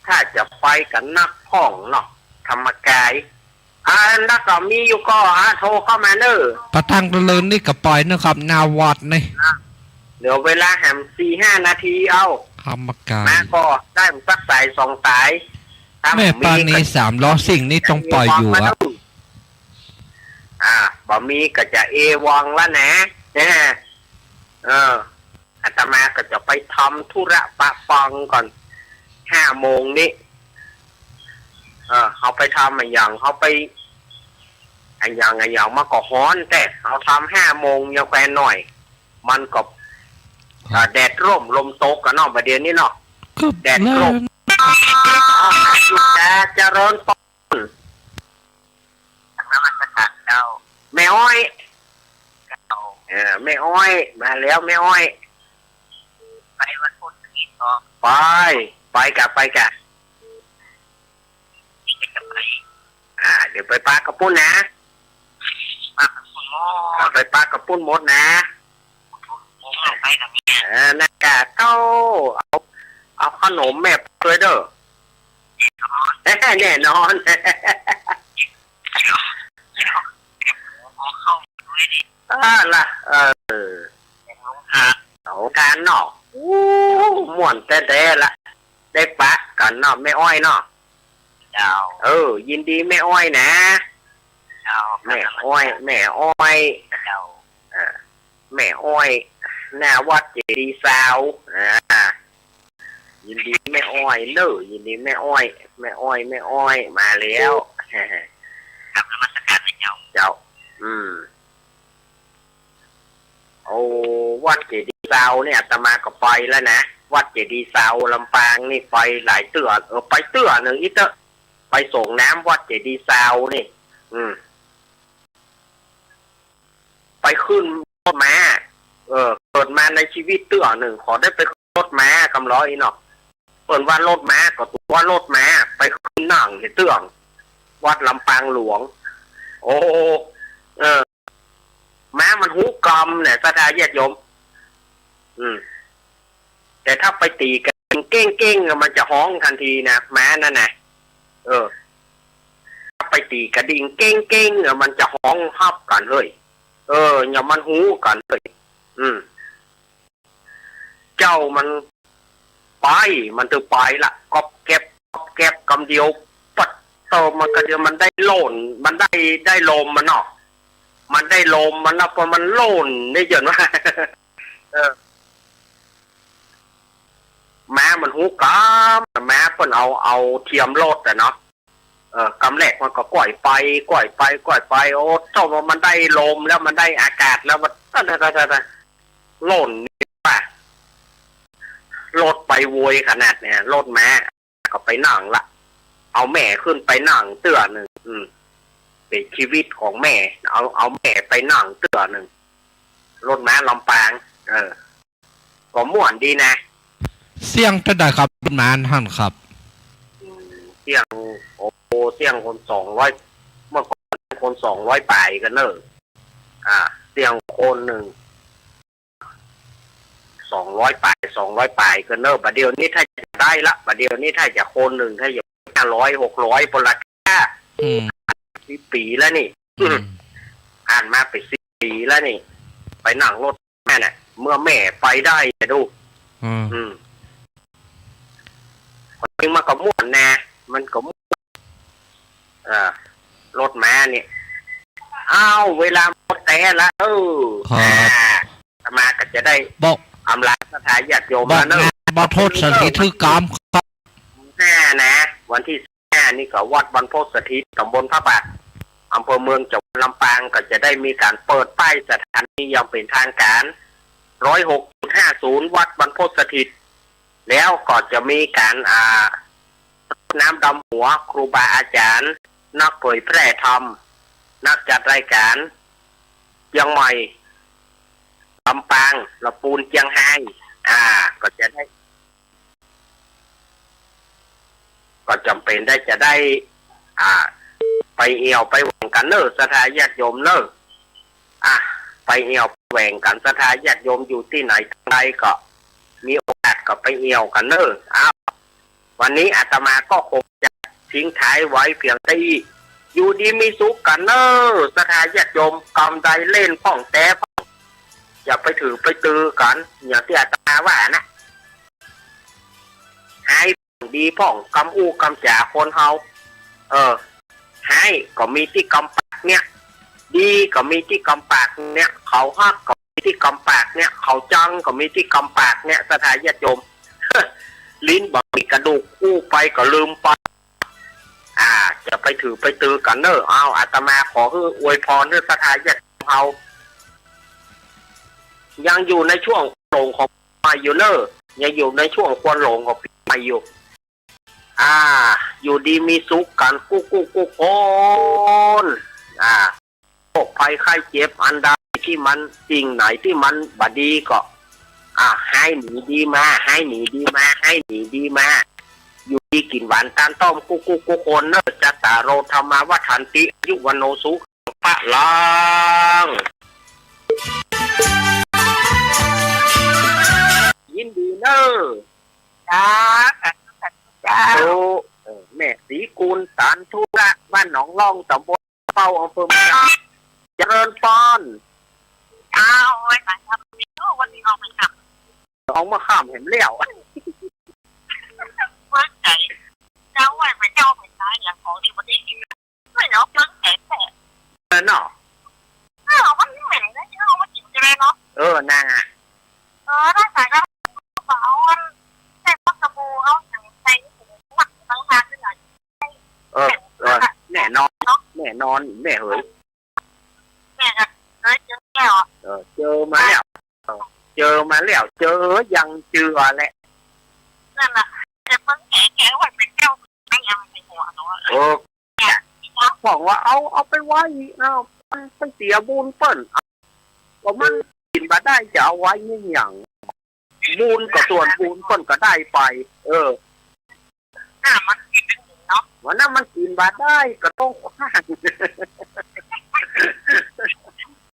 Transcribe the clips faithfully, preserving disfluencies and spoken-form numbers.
ถ้าจะไปกั๋นนักพ่องเนาะ ธรรมกาย อันนั้นก็มีอยู่ก่อ อ่า โทรเข้ามาเน่อ พระตังเจริญนี่ก็ไปนะครับ หน้าวัดนี่ เหลือเวลาแหมสี่ห้านาที เอา ธรรมกาย มาก่อ ได้สักสายสองสาย ถ้า แม่ปานี มีก็ สามล้อซิ่งนี่ต้องไปอยู่อะ อ่า บ่มีก็จะเอวังละนะ เออ อาตมาก็จะไปทำธุระปะปังก่อน ห้าโมงนี้ เออ เฮาไปทำอะหยัง เฮาไป อะหยัง อะหยัง มันก็ฮ้อนแต๊ เฮาทำห้าโมงยังแควนหน่อย มันก็ ครับ เอ่อ แดดร่มลมตกกั๋นเนาะ บ่าเดี่ยวนี้เนาะ ครับ แดดร่ม แล้ว อ่า เจริญพร นมัสการเจ้า แม่อ้อย เจ้า เออ แม่อ้อย มาแล้วแม่อ้อย ไปวันพุธนี้ก็ ไป ไปกะ ไปกะ จะไป อ่า เดี๋ยวไปปะกับปุ้นนะ ปะกับปุ้นหมด อ่า ไปปะกับปุ้นหมดนะ ผมเอาไปกับแม่ เออ นั่นกะ เต้า เอา เอาขนมแม่ไปด้วยเด้อ แน่นอน แน่นอน เอาเข้าไปด้วยดิ อ่า ล่ะ เออ อ่า สงกรานต์เนาะ อู้ ม่วนแต๊ๆ ละ ได้ปะกั๋นเนาะ แม่อ้อยเนาะ เจ้า เออ ยินดีแม่อ้อยนะ เจ้า แม่อ้อย แม่อ้อย เจ้า เออ แม่อ้อย หน้าวัดเจดีย์ซาว อ่า ยินดีแม่อ้อยเน่อ ยินดีแม่อ้อย แม่อ้อย แม่อ้อย มาแล้ว กราบนมัสการนะเจ้า เจ้า อืม โอ้ วัดเจดีย์ซาวเนี่ย อาตมาก็ไปแล้วนะ วัดเจดีย์ซาวลำปางนี่ไปหลายเตื้อ เออ ไปเตื้อหนึ่งอิเต๊อะ ไปส่งน้ำวัดเจดีย์ซาวนี่ อืม ไปขึ้นรถม้า เออ เกิดมาในชีวิตเตื้อหนึ่ง ขอได้ไปขึ้นรถม้ากำลออีเนาะ เปิ้นว่ารถม้าก็ตั๋วรถม้า ไปขึ้นนั่งในเตื้อง วัดลำปางหลวง โอ้ เออ ม้ามันฮู้กำเนี่ย ศรัทธาญาติโยม อืม แต่ถ้าไปตี๋กระดิ่งเก้งๆ อะ มันจะฮ้องทันทีนะ ม้านั่นนะ เออ ถ้าไปตี๋กระดิ่งเก้งๆ อะ มันจะฮ้องฮับกั๋นเฮ้ย เออ เนี่ยมันฮู้กั๋นเฮ้ย อืม เจ้ามันไป มันตึงไปละ ก๊อบแก๊บ ก๊อบแก๊บ กำเดียว ปั๊ดโต มันกำเดียว มันได้โล่น มันได้ ได้ลมมันเนาะ มันได้ลมมันนะ พอมันโล่นนี่เจินว่า เออ ม้ามันฮู้กำ ม้าเปิ้นเอา เอาเทียมรถอะเนาะ เออ กำแรกมันก็ก้อยไป ก้อยไป ก้อยไป โอ้ เท่าว่ามันได้ลมแล้ว มันได้อากาศแล้ว มัน ล่นนี่ว่ะ รถไปโวยขนาดเนี่ย รถม้า ก็ไปนั่งละ เอาแม่ขึ้นไปนั่งเตื้อหนึ่ง อืม เป๋นชีวิตของแม่ เอา เอาแม่ไปนั่งเตื้อหนึ่ง รถม้าลำปาง เออ ก็ม่วนดีนะ เสี้ยงเต้าใดครับ รถม้าหั้นครับ อืม เสี้ยง โอ้ เสี้ยงคนสองร้อย เมื่อก่อนคนสองร้อยป๋ายกั๋นเน่อ อ่า เสี้ยงคนหนึ่ง สองร้อยป๋าย สองร้อยป๋ายกั๋นเน่อ บ่าเดี่ยวนี้ถ้าจะได้ละ บ่าเดี่ยวนี้ถ้าจะคนหนึ่ง ถ้าจะห้าร้อย หกร้อย ปุ้นละ อืม สิบปี๋แล้วนี่ อืม ผ่านมาเป๋นสิบปี๋แล้วนี่ ไปนั่งรถแม่เนี่ย เมื่อแม่ไปได้จะดู อืม อืม ความจริงมันก็ม่วนนะ มันก็ม่วน เออ รถม้านี่ อ้าว เวลาหมดแต่ละ เออ ครับ อ่า อาตมาก็จะได้ บอก อำลาศรัทธาญาติโยม บอก แล้วเนอะ งานบรรพตสถิตคือกำครับ ห้านะ วันที่ห้านี่ก็วัดบรรพตสถิต ตำบลพระบาท อำเภอเมือง จังหวัดลำปาง ก็จะได้มีการเปิดป้ายสถานีอย่างเป๋นทางการ ร้อยหกจุดห้าศูนย์ วัดบรรพตสถิต แล้วก็จะมีการ อ่า รดน้ำดำหัวครูบาอาจารย์ นักเผยแพร่ธรรม นักจัดรายการ เจียงใหม่ ลำปาง ละปูน เจียงฮาย อ่า ก็จะได้ ก็จ๋ำเป๋นได้จะได้ อ่า ไปเอี่ยวไปแหว่งกั๋นเน่อ ศรัทธาญาติโยมเน่อ อ่ะ ไปเอี่ยวแหว่งกั๋น ศรัทธาญาติโยมอยู่ตี้ไหนตี้ใดก็ มีโอกาสก็ไปเอี่ยวกั๋นเน่อ อ้าว วันนี้อาตมาก็คงจะทิ้งท้ายไว้เพียงเต้าอี้ อยู่ดีมีสุขกั๋นเน่อ ศรัทธาญาติโยม กำใดเล่นพ่องแต๊พ่อง อย่าไปถือไปตือกั๋น อย่างตี้อาตมาว่านะ หายพ่องดีพ่อง กำอู้กำจ๋าคนเฮา เออ หายก็มีตี้กำปากเนี่ย ดีก็มีตี้กำปากเนี่ย เขาฮักก็มีตี้กำปากเนี่ย เขาจังก็มีตี้กำปากเนี่ย ศรัทธาญาติโยม ลิ้นบ่มีกระดูก อู้ไปก็ลืมไป อ่า อย่าไปถือไปตือกั๋นเน่อ เอา อาตมาขอหื้ออวยพรหื้อศรัทธาญาติโยมเฮา ยังอยู่ในช่วงหลงของปีใหม่อยู่เน่อ ยังอยู่ในช่วงควันหลงของปีใหม่อยู่ อ่า อยู่ดีมีสุขกั๋นกู้กู้กู้คน อ่า โรคภัยไข้เจ็บอันใดตี้มัน สิ่งไหนตี้มันบ่ดีก็ อ่า หายหนีดีมา หายหนีดีมา หายหนีดีมา อยู่ดีกิ๋นหวานตานต้อมกู้กู้กู้คนเน่อ จัตตาโร ธัมมา วัฑฒันติ อายุ วัณโณ สุขัง พะลัง ยินดีเน่อ จ้า สาธุ สาธุ เจ้า เออ แม่ศรีกูล สารธุระ บ้านหนองล่อง ต๋ำบลเป้า อำเภอเมือง เจริญปอน อ้าว โอ้ย ตายแล้ว วันนี้ออกไปครับ ออกมาค่ำแหมแล้ว เปิ้งใจ๋ เจ้าไหว้ไปเจ้าไปตายอย่างของดีวันนี้กิ๋น ไม่เนาะ เปิ้งใจ๋แท้ เออเนาะ เออ มันเหม็นนะ เอามากิ๋นจะได้เนาะ เออ น่า เออ ได้สายแล้ว เอาอัน ใส่พวกสบู่ เอาหยังใส่ถุงหมักต่างหากด้วยนะ เออ เออ แน่นอน เนาะ แน่นอน แม่เหย แม่ก็เคยเจอแล้วอะ เออ เจอมาแล้ว เออ เจอมาแล้ว เจอยังเจือแหละ นั่นน่ะ แต่เปิ้งแจ๋ แจ๋ไหว้ไปเจ้า ไม่ยังไม่หัวเนาะ เออ พ่องว่าเอา เอาไปไว้ เอา มันไปเสียบุญเปิ้น ก็มันกิ๋นบ่ได้ จะเอาไว้เยียะหยัง บุญก็ส่วนบุญเปิ้นก็ได้ไป เออ น่ะ มันกิ๋นไม่ถึงเนาะ วันนั้นมันกิ๋นบ่ได้ ก็ต้องขว้าง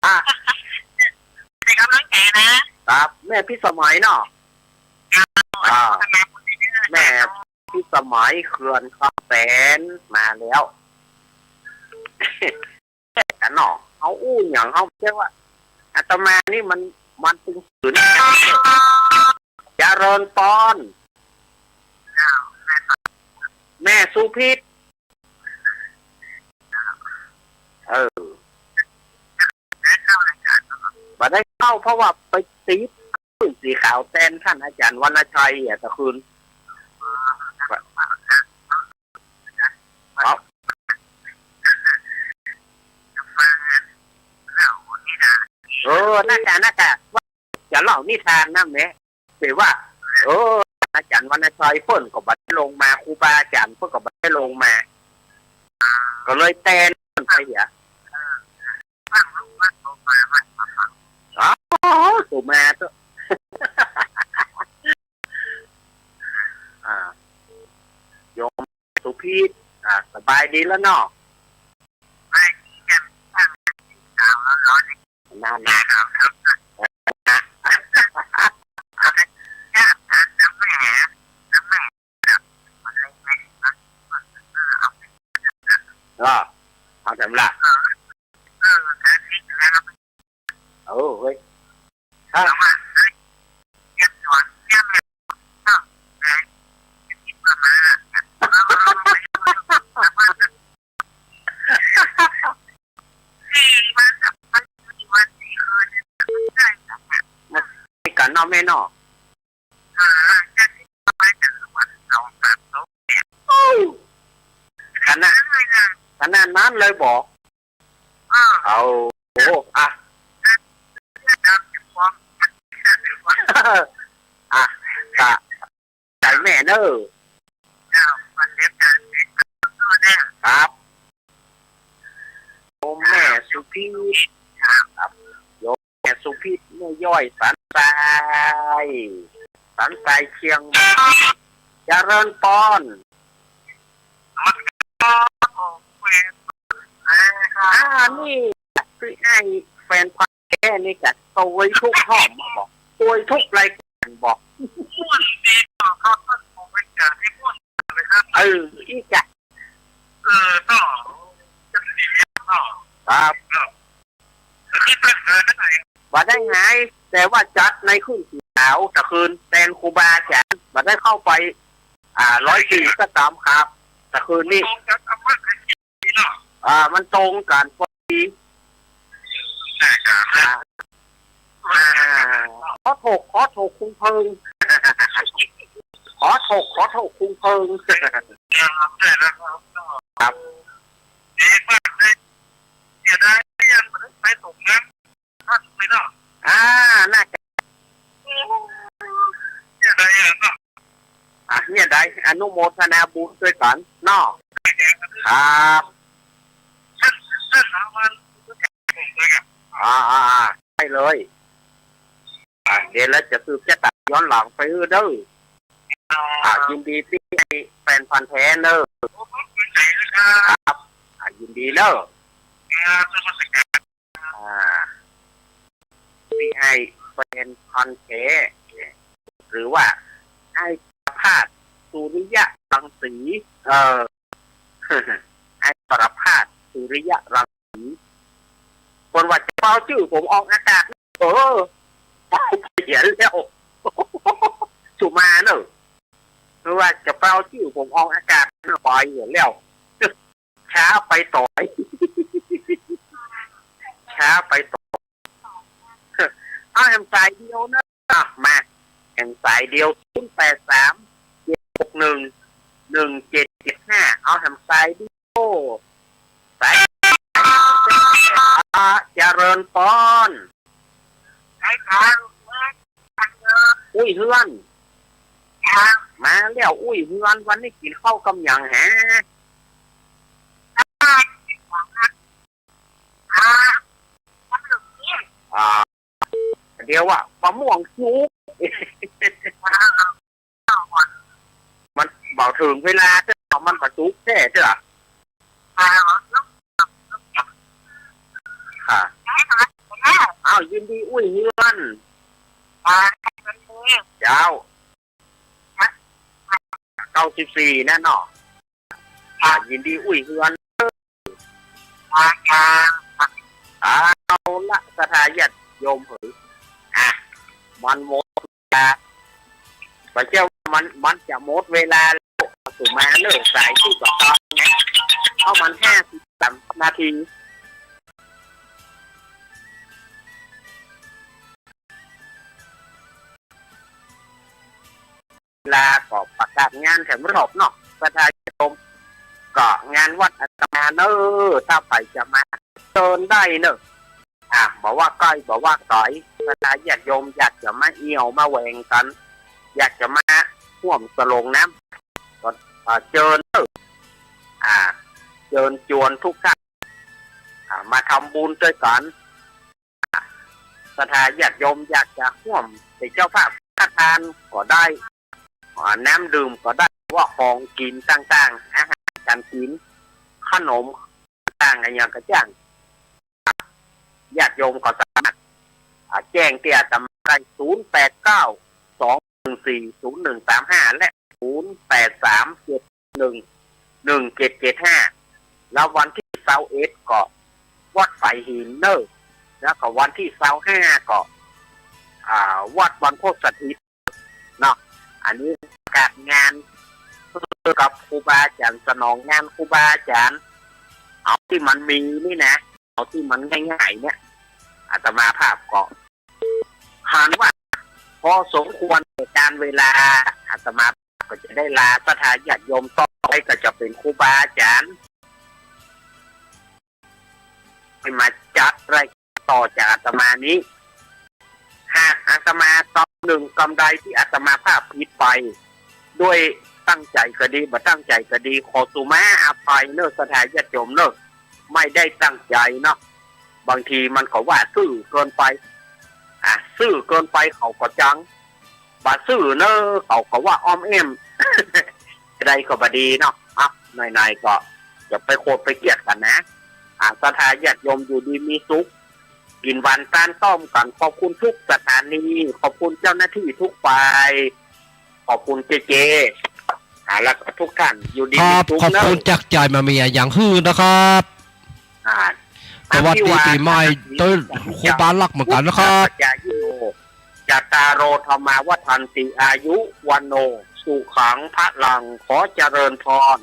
อ่ะ เป็นกำลังใจนะ ครับ แม่พิสมัยเนาะ ครับ อ่า อนุโมทนาบุญด้วยนะ แม่พิสมัย เขื่อนคำแสน มาแล้ว กั๋นเนาะ เฮาอู้หยังเฮาเรียกว่า อาตมานี่มัน มันตึงฝืน เจริญปอน แม่สุพิษ เออ บ่ได้เข้า เพราะว่าไปติด สีขาวแตนต้านอาจ๋ารย์วรรณชัยอะ ตะคืน ครับ เออ น่าจะ น่าจะ ว่าจะเล่านิทานนะแม่ แต่ว่า เออ อาจ๋ารย์วรรณชัยเปิ้นก็บ่ได้ลงมา ครูบาอาจ๋ารย์เปิ้นก็บ่ได้ลงมา ก็เลยแตนไปเหีย อ๋อ โตมาเต๊อะ อ่า โยมสุพิษ อ่า สบายดีแล้วเนาะ นั่นน่ะ เออ เอาแถมละ เออ เฮ้ย ฮะ กั๋นเนาะแม่เนาะ ขนาด ขนาดนั้นเลยบ่ เอา โอ้ อ่ะ อ่ะ กะ ใจ๋แม่เน่อ ครับ โยมแม่สุพิษ ครับ โยมแม่สุพิษ แม่ย้อยสันทราย สันทรายเชียงใหม่ เจริญปอน อ่า นี่คือไอ้แฟนพันธุ์แท้นี่กะ โตยทุกห้องบ่ โตยทุกรายการบ่ ม่วนดีครับ ผมเป็นการที่ม่วน เออ อี้จ๊ะ เออ เนาะ ครับ เนาะ คือตั้งนานแล้วไง บ่ได้หาย แต่ว่าจัดในคืนสีขาว ตะคืนแตนครูบาอาจ๋ารย์ บ่ได้เข้าไป อ่า ร้อยสี่ก็ต๋ามครับ ตะคืนนี้ ตรงกับธรรมะ อ่า มันตรงกั๋นพอดี อ่า ขอโทษ ขอโทษ คุงเพิง ขอโทษ ขอโทษ คุงเพิง ครับ เสียดายที่ยังไม่ได้ไปตกน้ำ อ่า น่าจะ เสียดายอะเนาะ อ่ะ เนี่ยได้อนุโมทนาบุญด้วยกั๋นเนาะ ครับ อ่า อ่า อ่า ได้เลย อ่ะ เดี๋ยวแล้วจะสืบจะต๋ามย้อนหลังไปเด้อ อ่า ยินดีตี้แฟนพันธุ์แท้เนอะ ครับ อ่า ยินดีเนอะ อ่า ตี้ไอ้แฟนพันธุ์แท้ หรือว่าไอ้ประภาส สุริยะรังสี เออ ไอ้ประภาส สุริยะรังสี เปิ้นว่าจะเปล่าจื้อผมออกอากาศ เออ เปล่าเสียแล้ว สุมาเนอะ คือว่าจะเปล่าจื้อผมออกอากาศ ไปเสียแล้ว ช้าไปต๋อย ช้าไปต๋อย เอาแหมสายเดียวนะ อ่ะ มา แหมสายเดียว ศูนย์แปดสาม เจ็ดหกหนึ่ง หนึ่งเจ็ดเจ็ดห้า เอาแหมสายเดียว สาย อ่ะ เจริญปอน อุ้ยเฮือน มาแล้ว อุ้ยเฮือน วันนี้กิ๋นข้าวกำหยังแหะ อ่า เดี๋ยวอะ มะม่วงสุก มันบ่เถิงเวลาเตื้อ มันบ่สุกแต๊เตื้อ ค่ะ อ้าว ยินดีอุ้ยเฮือน เจ้า เก้าสิบสี่ นั่นเนาะ อ่า ยินดีอุ้ยเฮือน เอาละ ศรัทธาญาติโยมเหย อ่ะ มันหมดเวลา บ่เจ้า มัน มันจะหมดเวลาแล้ว สุมาเนอะ สายตี้บ่ตองนะ เอามันห้าสิบสามนาที ลาก็ประกาศงานแถมรอบเนาะ ศรัทธาญาติโยม ก็งานวัดอาตมาเนอะ ถ้าใผจะมาเจิญได้เนอะ อ่ะ บ่ว่าใก้บ่ว่าไก๋ ศรัทธาญาติโยมอยากจะมาเอี่ยวมาแหว่งกั๋น อยากจะมาฮ่วมสลงน้ำ ก็ อ่า เจิญเนอะ อ่า เจิญจวนทุกท่าน อ่า มาทำบุญตวยกั๋น ศรัทธาญาติโยมอยากจะฮ่วมเป๋นเจ้าภาพสังฆทานก็ได้ อ่า น้ำดื่มก็ได้ ว่าของกิ๋นต่างๆ อาหารก๋านกิ๋น ขนมต่างๆ อะหยังก็จ้าง ญาติโยมก็สามารถ อ่า แจ้งตี้อาตมาได้ ศูนย์แปดเก้า สองหนึ่งสี่ ศูนย์หนึ่งสามห้า และ ศูนย์แปดสาม เจ็ดหนึ่ง หนึ่งเจ็ดเจ็ดห้า แล้ววันตี้ซาวเอ็ดก็วัดฝายหินเนอะ แล้วก็วันตี้ซาวห้าก็ อ่า วัดบรรพตสถิตเนาะ อันนี้ประกาศงานเกี่ยวกับครูบาอาจ๋ารย์ สนองงานครูบาอาจ๋ารย์ เอาตี้มันมีนี่นะ เอาตี้มันง่ายๆ เนี่ย อาตมาภาพก็ หากว่าพอสมควรแก่กาลเวลา อาตมาก็จะได้ลาศรัทธาญาติโยมต่อไป ก็จะเป๋นครูบาอาจ๋ารย์ที่มาจัดรายการต่อจากอาตมานี้ หากอาตมาตำหนึ่งกำใดตี้อาตมาภาพผิดไป ด้วยตั้งใจ๋ก็ดี บ่ตั้งใจ๋ก็ดี ขอสุมาอภัยเนอะ ศรัทธาญาติโยมเนอะ ไม่ได้ตั้งใจ๋เนาะ บางทีมันก็ว่าซื่อเกินไป อ่ะ ซื่อเกินไปเขาก็จัง บ่ซื่อเนอะเขาก็ว่าอ้อมแอ้ม ใดก็บ่ดีเนาะ อ่ะ ไหนๆ ก็จะไปโขดไปเคียดกั๋นนะ อ่ะ ศรัทธาญาติโยมอยู่ดีมีสุข กิ๋นหวานตานต้อมกั๋น ขอบคุณทุกสถานี ขอบคุณเจ้าหน้าที่ทุกฝ่าย ขอบคุณเจเจ อ่า แล้วก็ทุกท่านอยู่ดี ครับ มีสุข ขอบคุณ เนอะ จากใจ๋ บ่มีอะหยังหื้อนะครับ อ่า สวัสดีปี๋ใหม่ อภิวาทนสีลิสสะนิจัง โตย ครูบาลักษณ์เหมือนกั๋นนะครับ วุฒฒาปจายิโน จัตตาโร ธัมมา วัฑฒันติ อายุ วัณโณ สุขัง พลัง ขอเจริญพร